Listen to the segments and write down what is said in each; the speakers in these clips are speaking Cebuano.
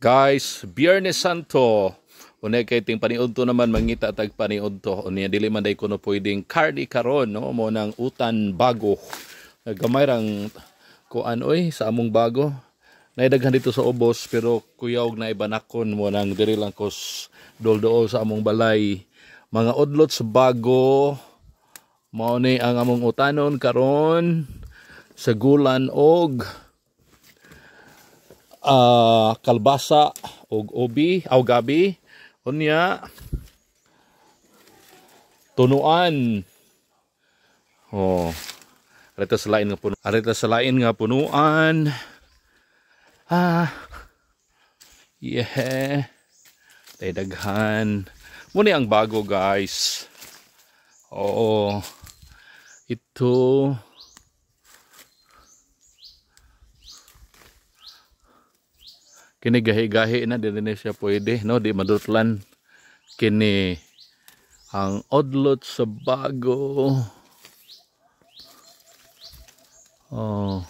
Guys, Biyernes Santo. Unay kay ting paniudto naman mangita tag paniudto. Unya dili man day kuno pwedeng cardi karon, no, mo nang utan bago. Gamay rang kuan oy sa among bago. Naidaghan dito sa ubos pero kuyaw na ibanakon mo nang diri lang kos doldool sa among balay. Mga udlot sa bago. Mao ni ang among utanon karon sa gulan og kalbasa og ubi aw gabi. Unya tunuan. Oh. Arita sa lain nga punuan. Arita sa lain nga punuan. Ah. Yeah. Tay daghan. Muni ang bago, guys. Oo. Ito. Kini gahi-gahi na dili na siya pwede, no, di madutlan. Kini ang odlot sa bago. Oh.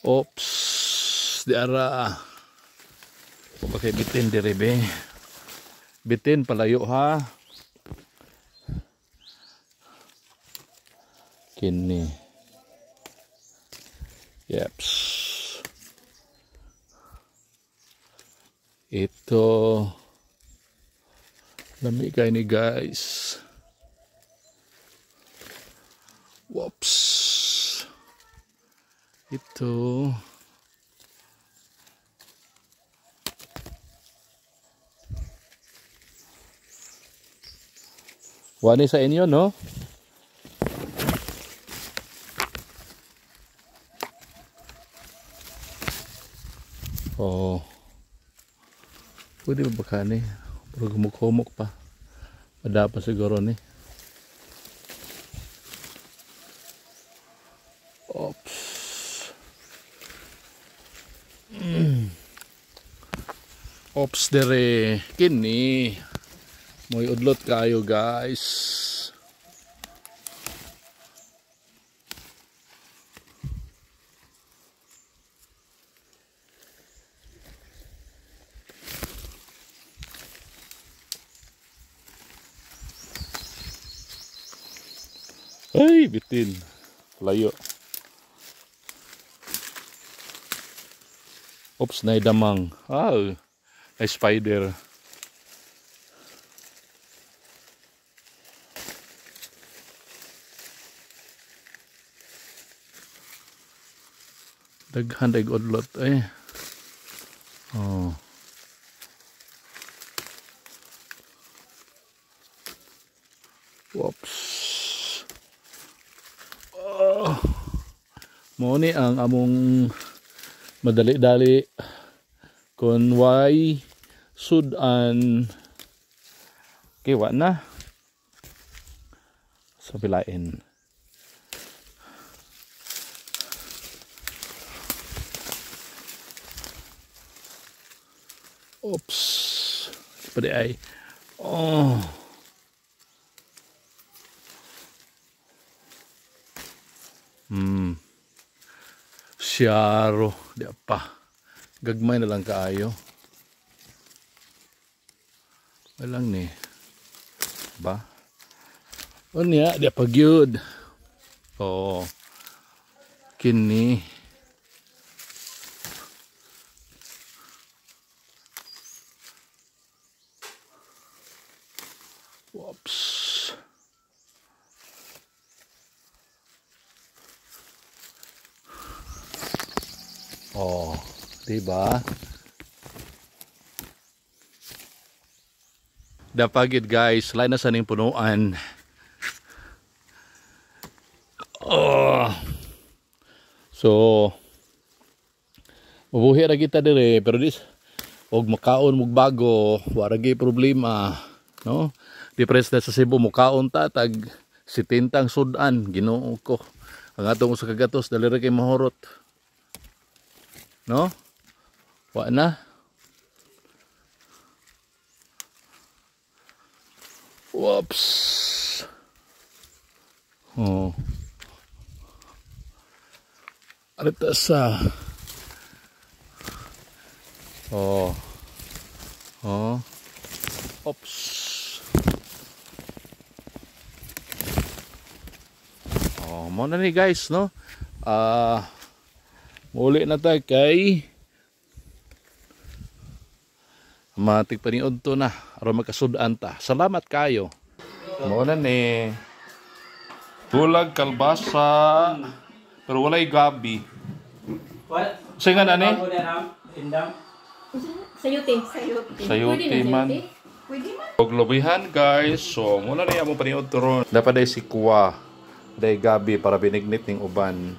Oops, di ara. Okay, bitin diri be. Bitin palayo ha. Kini. Yeps. Ito. Lami kay ni, guys. Whoops. Ito. Wani sa inyo, no? Oh. Pwede ba baka ni? Pero gumuk-humok pa. Mada pa siguro ni. Oops. Oops dere. Kini. Moy udlot kayo, guys. Ay, bitin. Layo. Oops, naidamang. Ah, ay spider. Daghan dag udlot eh. Oh. Whoops. Oh. Mo ni ang among madali-dali kun way sudan. Okay, wa na sa bilain. Oops. Pwede ay. Oh. Siyaro. Di pa. Gagmay na lang kaayo. Walang ni. Ba? Unya, di pa gyud. Oh. Kini. Whoops. Oh, diba? Dapagid, guys, lain na sa ning punuan. Oh. So, mabuhi ra kita dire, pero dis og makaon mog bago, wa ra gyud problema, no? Di pres na sa Cebu mukaon ta tag 70 ang sudan, Ginoo ko. Ang atong usa ka gatos dali ra kay mahurot. No? Wa na. Whoops. Oh. Arita sa. Oh. Oh. Oops. Oh, mo na ni guys, no? Muli na tayo kay matik paniud to na aron makasud-an ta. Salamat kayo. Mo na ni. Tulag kalbasa pero walay gabi. What? Sige na ni. Bago na ang indang. Sayute. Sayute. Sayute Pwede na man. sayute? Pwede man. Og lobihan guys. So muna ni amo paniud to ron. Dapat day si kuwa. Day gabi para binignit ning uban.